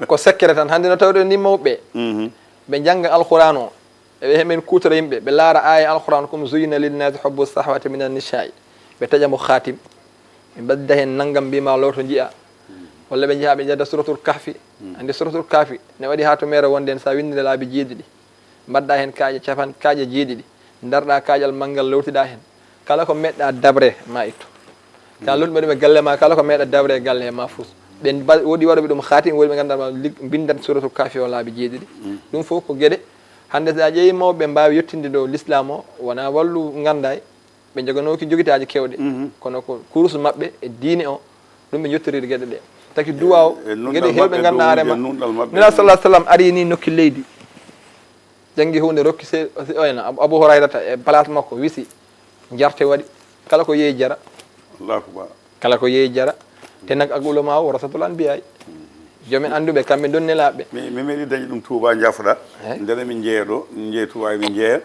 ko sekkere tan. Hannde no tawde ni mawɓe ɓe njannga alquran o, eɓe heɓen kuutora yimɓe, ɓe laara aaya alquran, comme zuyina linnasi hubbu sahwati min annisai, ɓe taƴa mo khatim, ɓe mbadda heen nanngam, mbima looto njiya, walla ɓe njaha ɓe njadda suratul kahfi. Anndi suratul kahfi ne waɗi haa to meere wonde en, so a winndinde laabi jeeɗiɗi, mbadda heen kaaƴe capan, kaaƴe jeeɗiɗi, ndarɗa kaaƴal manngal, lowtiɗa heen, kala ko meɗɗa dabre ma itto. Ka lolluɓe ɗum e galle ma, kala ko meɗa dabre e galle ma fus. Ɓe woodi waɗuɓe ɗum khatim, woodi ɓe ngannduɗa ma mbindat suratul kahfi o laabi jeeɗiɗi. Ɗum fof ko geɗe. Hannde so a ƴeewi mawɓe ɓe mbaawi yettinde ɗo l'islam o, wona wallu ngannday, ɓe njoganooki jogitaaji kewɗe. Kono ko kurus maɓɓe e diine o, ɗum ɓe njottoriri geɗe ɗe. Taki duwa o, geɗe heewɓe ngannduɗa arema. Nela sallah sallam ari ni nokki leydi. Janngi huunde rokki se oyna Abu Hurayrata e place makko, wisi, jarte waɗi. Kala ko yeeyi jara. Allahu akbar. Kala ko yeeyi jara. Te nag ak ulama o warasatul anbiya. Joomi annduɓe kamɓe ndon nelaaɓe. Mi mi meɗi dañi ɗum Touba Njafoɗa. Ndene min jeeya ɗo, min jeeya Touba emin jeeya.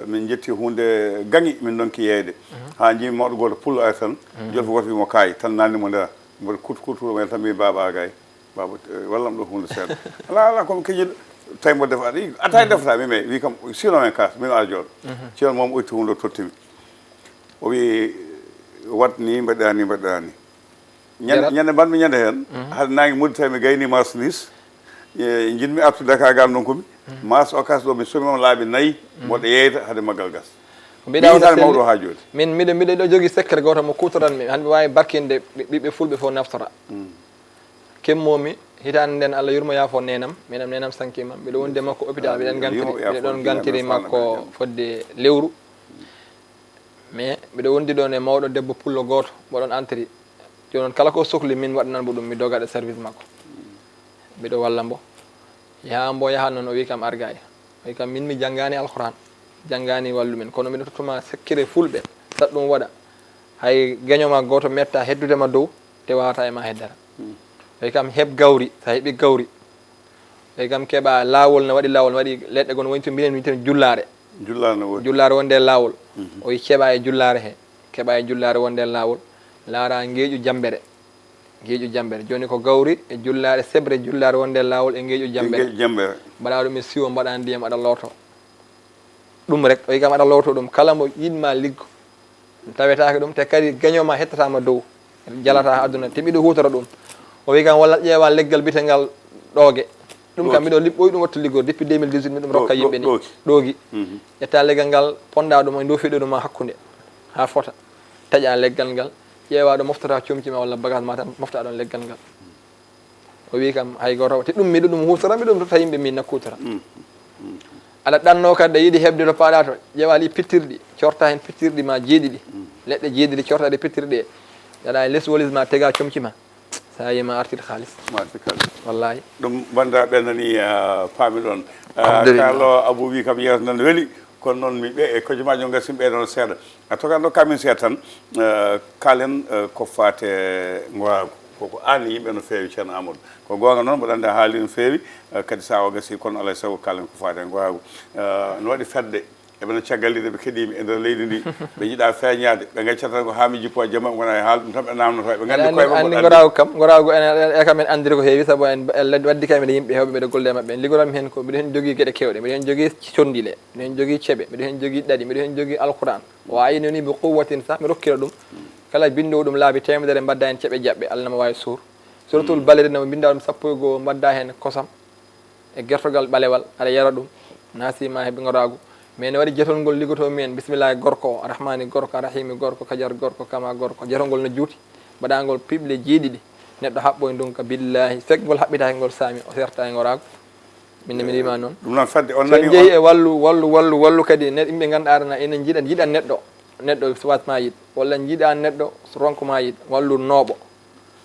Min jetti huunde gaŋi min ndonki yeeyde. Haa njimi mawɗo gooto pullo ari tan. Jolfo gooto wimo kaay tan nanni mo ndera. Mboɗo kutu kutu mo tan mbi baaba agay. Baaba, wallam ɗo huunde seeɗa. Ala ala komi kejiɗo. Tawi mbo defa aɗa yiɗi attaye defata mi mais wi kam sino men kas min a jooɗo. Ceerno moom oyti huunde o tottimi. O wi wat ni mbaɗɗa ni mbaɗɗa ni. Ñande ñande mbanmi ñande heen. Hade nangi mudi tawi mi gayni marchandise. Jinmi artude ka gal nonkumi. Marché Ocass ɗo mi somi on laabi nayi. Mboɗo yeyta hade maggal gas. Mbiɗa wona mawɗo ha joni. Min mbiɗa mbiɗa ɗo jogii secret gooto mo kutoranmi hande mi waawi barkinde ɓiɓɓe fulɓe fof naftora. Kemmomi hitaande nden Allah yurmo yaafo nenam, minam nenam sankima, mbiɗo wondi e makko hôpital, mbiɗen gantiri, mbiɗo ɗon gantiri makko fodde lewru. Mais mbiɗo wondi ɗon e mawɗo debbo pullo gooto, mboɗon entri. Jooni noon kala ko sokli min waɗanan mo ɗum, mi doga ɗo service makko. Mbiɗo walla mbo. Yaha mbo yaha noon o wi kam argay. O wi kam min mi janngaani alquran, janngaani wallumin, kono mbiɗo tottuma sekkere fulɓe, saɗa ɗum waɗa. Hay geño ma gooto metta heddude ma dow, te wawata e ma heddara. Tawi kam heɓ gawri, so a heɓi gawri, tawi kam keɓa laawol, no waɗi laawol, no waɗi leɗɗe gon woni to mbiɗen wiyten jullaare. Jullaare no woodi. Jullaare wonde e laawol. O wi ceɓa e jullaare he, keɓa e jullaare wonde e laawol, laara ngeeƴu jambere. Ngeeƴu jambere. Jooni ko gawri e jullaare seɓre, jullaare wonde e laawol e ngeeƴu jambere. Ngeeƴu jambere. Mbaɗa ɗum e siwo, mbaɗa ndiyam, aɗa looto. Ɗum rek, o wi kam aɗa looto ɗum, kala mbo yiɗma liggo. Tawetaake ɗum, te kadi geño ma hettatama dow, jalata ha aduna, te mbiɗo hutora ɗum. O wi kam walla ƴeewa leggal biyetengal ɗooge. Ɗum kam mbiɗo ɓooyi ɗum wattu liggorde depuis deux mille dix-huit, miɗum rokka yimɓe ni. Ɗoogi. Ƴetta leggal ngal, ponda ɗum e dow feɗoru ma hakkunde, ha fota. Taƴa leggal ngal, ƴeewa ɗo moftata comci ma walla bagage ma tan, mofta ɗon leggal ngal. O wi kam hay goto, te ɗum miɗo ɗum hutora, miɗo ɗum totta yimɓe min nakkutora. Aɗa ɗanno kadi, a yiɗi heɓde to paɗa to, ƴeewa li pittirɗi, corta hen pittirɗi ma jeeɗiɗi, leɗɗe jeeɗiɗi, corta ɗe pittirɗi ɗe, aɗa e les walis ma, tega comci ma, sa yima artirde haalis. Ma artirde haalis. Wallahi. Ɗum banda ɓe nani, paami ɗon. Alhamdulillah. Kalo Abou wi kam yeeso nan weli, kono noon mi ɓe e kojomajo gasim ɓe ɗon seeɗa. A toga dokka min seeɗa tan, kaalen ko faate ngoraagu. Koko aani yimɓe no feewi, Ceerno Amadou. Ko goonga noon, mboɗo anndi a haali no feewi, kadi so a o gasii, kono alaa e sago kaalen ko faate ngoraagu. No waɗi fedde, eɓe no caggal ɗiɗo ɓe keɗii mi e nder leydi ndi. Ɓe njiɗaa feeñaade, ɓe ngaccat tan ko haa mi jippoo jamma, ɓe ngona e haal ɗum tan, ɓe naamnoto, ɓe nganndi koye maɓɓe. Anndi ngoraagu kam, ngoraagu en, e kam en anndiri ko heewi, sabu en waddi kam e yimɓe heewɓe, mbeɗa gollude e maɓɓe. Liggoram heen ko, mbiɗo heen jogii geɗe keewɗe, mbiɗo heen jogii conndile, mbiɗo heen jogii ceɓe, mbiɗo heen jogii ɗaɗi, mbiɗo heen jogii alquran. O ayni ni bi quwwatin sah, mi rokkira ɗum. Kala binndoowo ɗum laabi teemedere, mbadda heen ceɓe jaɓɓe, Allah na mo waawi suur. Suratul Baladi na mo mbinnda ɗum sappo e goo, mbadda heen kosam. e gertogal ɓalewal, aɗa yara ɗum, naasima heɓingoraagu. Mais ne waɗi jetol ngol liggotoo minen, bisimillahi gorko o, rahmani gorko, rahimi gorko, kajar gorko, kama gorko. Jetol ngol no juuti, mbaɗa ngol piɓle jeeɗiɗi. Neɗɗo haɓɓoy ndun ka, billahi, fek ngol haɓɓitaaki ngol saami, o serta e ngoraagu. Min ne mi wiima noon. Ɗum noon fadde on So en nani jehi on e wallu, wallu, wallu, wallu kadi, ne, yimɓe ngannduɗaa aɗana ene njiɗa, njiɗa neɗɗo, neɗɗo wasma yiɗ, walla njiɗa neɗɗo ronko ma yiɗ, wallu nooɓo.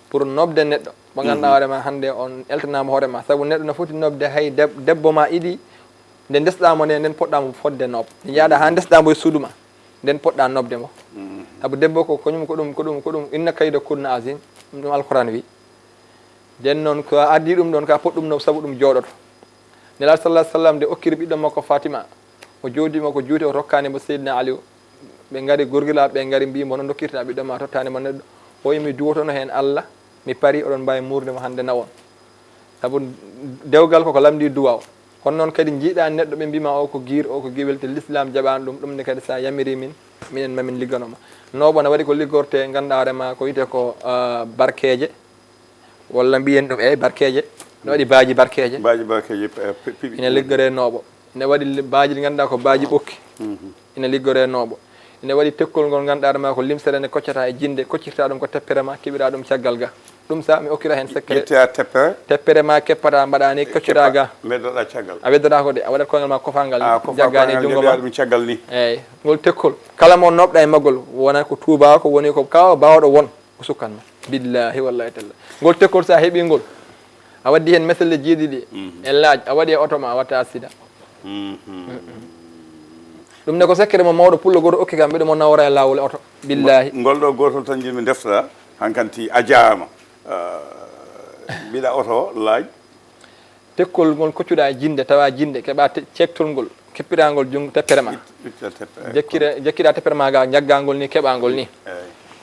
Pour nobde neɗɗo, mo ngannduɗaa hoore ma hannde on eltanaama hoore ma, sabu neɗɗo no foti nobde hay deb-, debbo ma iɗi, nde ndesɗaa mo nde, nden poɗɗaa mo fodde nooɓ. Nde njahɗaa haa ndesɗaa mo e suudu ma, nden poɗɗaa nobde mo. Sabu debbo ko, ko ñum, ko ɗum, ko ɗum, ko ɗum, inna kayda kunna azim, ɗum, ɗum Alquran wi. Nden noon, ko a addi ɗum ɗon, ka pot ɗum no sabu ɗum jooɗoto. Nelaaɗo sallallahu alaihi wasallam nde okkiri ɓiɗɗo makko Fatima, o jooɗi mo ko juuti, o rokkaani mo Seydina Aliou. Ɓe ngari, gorgilaaɓe ɓe ngari, mbii mo, "Hono ndokkirta ɓiɗɗo ma, tottaani mo neɗɗo?" O wi, "Mi duwotono heen Allah, mi pari oɗon mbaawi muurde mo hannde nawon." Sabu dewgal koko lamndii duwaaw. Kono noon kadi njiiɗaa neɗɗo, ɓe mbii ma o ko giir, o ko gewel, te l'islam jaɓaani ɗum, ɗum ne kadi so a yamiri min, minen mamin liggano ma. Nooɓo na waɗi ko liggortee, ngannduɗaa hoore ma ko wiyetee ko, ah, barkeeje, walla mbiyen ɗum, eey, barkeeje. Ina waɗi baaji barkeeje. Baaji barkeeje, eh, pi-, piɓi. Ina liggoree nooɓo. Ina waɗi li-, baaji ɗi ngannduɗaa ko baaji ɓokki. Mhm. Ina liggoree nooɓo. Ina waɗi tekkol ngol ngannduɗaa hoore ma ko limsere nde koccata e jinde, koccirta ɗum ko teppere ma, keɓiɗaa ɗum caggal ga. Ɗum sa mi okkira heen secret. Ƴettaa teppere. Teppere ma keppata, mbaɗa ni, koccira ga. Keppa, meddoɗaa caggal. A weddoɗaa ko de, a waɗat koyngal ma kofangal ni, ah, kofa jagga ni koyngal, junngo ma. Njaɓiɗaa ɗum caggal ni. Eey. Ngol tekkol. Kala mo noobɗa e magol, wona ko tuubaako, woni ko kawa baawɗo won. O sukkan ma. Billahi, wallahi, tallahi. Ngol tekkol, sa heɓi ngol, a waddi heen meselle jeeɗiɗi, mhm, e laaj, a waɗi e oto ma, a watta accident. Mhm. Ɗum ne ko secret mo mawɗo pullo gooto okki kam, mbiɗo mo nawra e laawol e oto. Billahi. Ngol ɗo gootol tan njiɗmi deftoɗa, hankanti a jaama. Ah, mbiɗa oto laaj. Tekkol ngol koccuɗaa e jinde, tawa jinde, keɓa te-, ceektol ngol, keppirangol junngo teppere ma. It-, itta teppere. Jakkira, jakkira teppere ma ga, njagga ngol ni, keɓa ngol ni. Eey.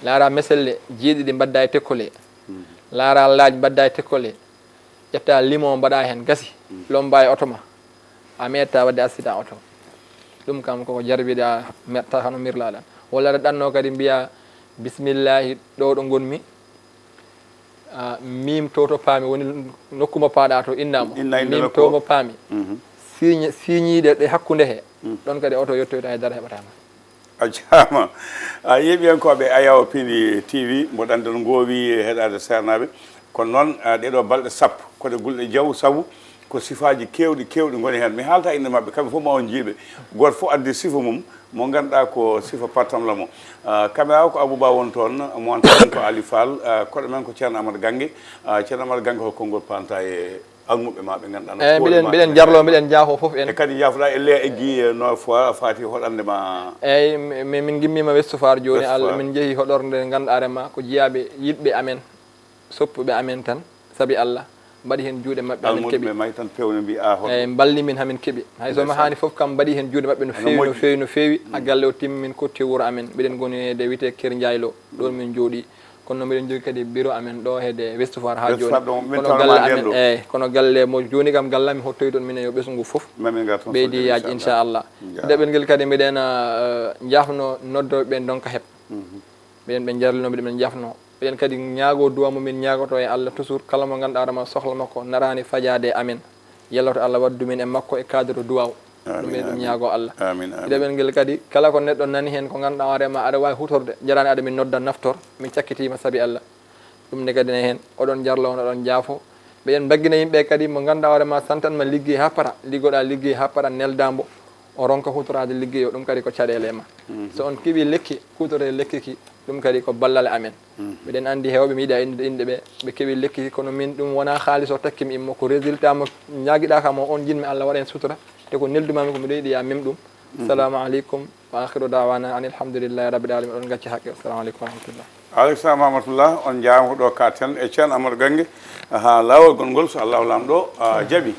Laara meselle jeeɗiɗi mbadda e tekkol he. Mhm. Laara laaj mbadda e tekkol he. Ƴetta limon mbaɗa heen, gasi. Mhm. Lomba e oto ma. A meetta wadde accident oto. Ɗum kam koko jarbiɗa, metta hano mirlaɗa. Walla aɗa ɗanno kadi mbiya, "Bismillahi, ɗo ɗo ngonmi." Ah, miim to to paami, woni nokku mo paaɗa to, inna mo. Inna innde miim nokku to o. Mo paami. Mhm. Siiñe, siiñiiɗe ɗe hakkunde he. Mhm. Ɗon kadi oto yettoyta e dara heɓata ma. A jaama. A, yeeɓiyankooɓe Ayaw Pindi T V, mboɗo anndi on ngoowi heɗaade seernaaɓe. Kono noon, a, ɗee ɗoo balɗe sappo, ko ɗe gulɗe jaw, sabu ko sifaaji keewɗi, keewɗi ngoni heen. Mi haalta innde maɓɓe, kamɓe fof ma on njiiɓe. Gooto fof addi sifa mum, mo ngannduɗaa ko sifa patron la mo. Ah, caméra o ko Abou Ba won toon, mo wonta toon ko Ali Fall, ah, koɗo men ko Ceerno Amar Gannge. Ah, Ceerno Amar Gannge, hol konngol panta e almuɓɓe ma ɓe ngannduɗaa no. Eey, mbiɗen, mbiɗen jarlo, mbiɗen jaafo fof en. E kadi jaafoɗaa e leya eggi, eh, no fo-, faati hoɗande ma. Eey, mi-, mi-, min ngimmiima Westu Faar jooni, Westu Faar. Min njehi hoɗorde nde ngannduɗaa hoore ma ko jiyaaɓe yiɗɓe amen, soppuɓe amen tan, sabi Allah, mbaɗi heen juuɗe maɓɓe, amin keɓi. Almuɓɓe may tan pewno mbi a hoɗo. Eey, mballi min hamin keɓi. Hay so mahaani fof kam mbaɗi heen juuɗe maɓɓe no feewi, no feewi, no feewi. Ha galle o timmi, min kotti wuro amen. Mbiɗen ngoni e de wiyetee Ker Njaay Lo, ɗoon min njooɗi. Kono noon mbiɗen njogii kadi bureau amen ɗo heede Westu Faar haa jooni. Westu Faar ɗo, min tawno ma ndeen ɗo. Eey, kono galle mo jooni kam galle am mi hottoyi toon minen yo ɓesngu fof. Ma min ngar toon ɓeydi yaaj, inchallah. Inchallah. Ɗeɓel ngel kadi mbiɗen, ah, njaafno noddooɓe ɓe ndonka heɓ. Mhm. Mbiɗen ɓe njarlino, mbiɗen ɓe njaafno. Mbiɗen kadi ñaago duwa mo min ñaagoto e Allah toujours, kala mo ngannduɗaa hoore ma sohla makko naraani fajaade e amen. Yalloto Allah waddu min e makko e cadre duwaaw. Ɗum amiin, min ɗum amiin. Ñaago Allah. Amiin, amiin. Ɗeɓel ngel kadi, kala ko neɗɗo nani heen ko ngannduɗaa hoore ma aɗa waawi hutorde, jaraani aɗa min nodda naftor, min cakkitiima sabi Allah. Ɗum ne kadi ne heen, oɗon jarlo on, oɗon jaafo. Mbiɗen mbaggina yimɓe kadi mo ngannduɗaa hoore ma santan ma liggey haa para, liggoɗaa liggey haa para, nelda mbo, o ronka hutoraade liggey o, ɗum kadi ko caɗeele e ma. Mhm. So on keɓi lekki, kutoree lekki ki, ɗum kadi ko ballal amen. Mhm. Mbiɗen anndi heewɓe, mi yiɗaa innde, innde ɓe, ɓe keɓi lekki ki, kono min ɗum wonaa haalis o takki mi immo, ko résultat mo ñaagiɗaa kam o, on njiɗmi Allah waɗa heen sutura, te ko neldumami ko mbiɗo yiɗi ya mem ɗum. Mhm. Assalamu aleykum wa akhiru da'wana anil hamdulillahi rabbil alamin. Oɗon ngacci haqqe. Assalamu aleykum wa rahmatullah. Aleykum salam wa rahmatullah. On njaama ko ɗo kaaten e Ceerno Amadou Gannge haa laawol gonngol, so Allahu Laamɗo, ah, jaɓi.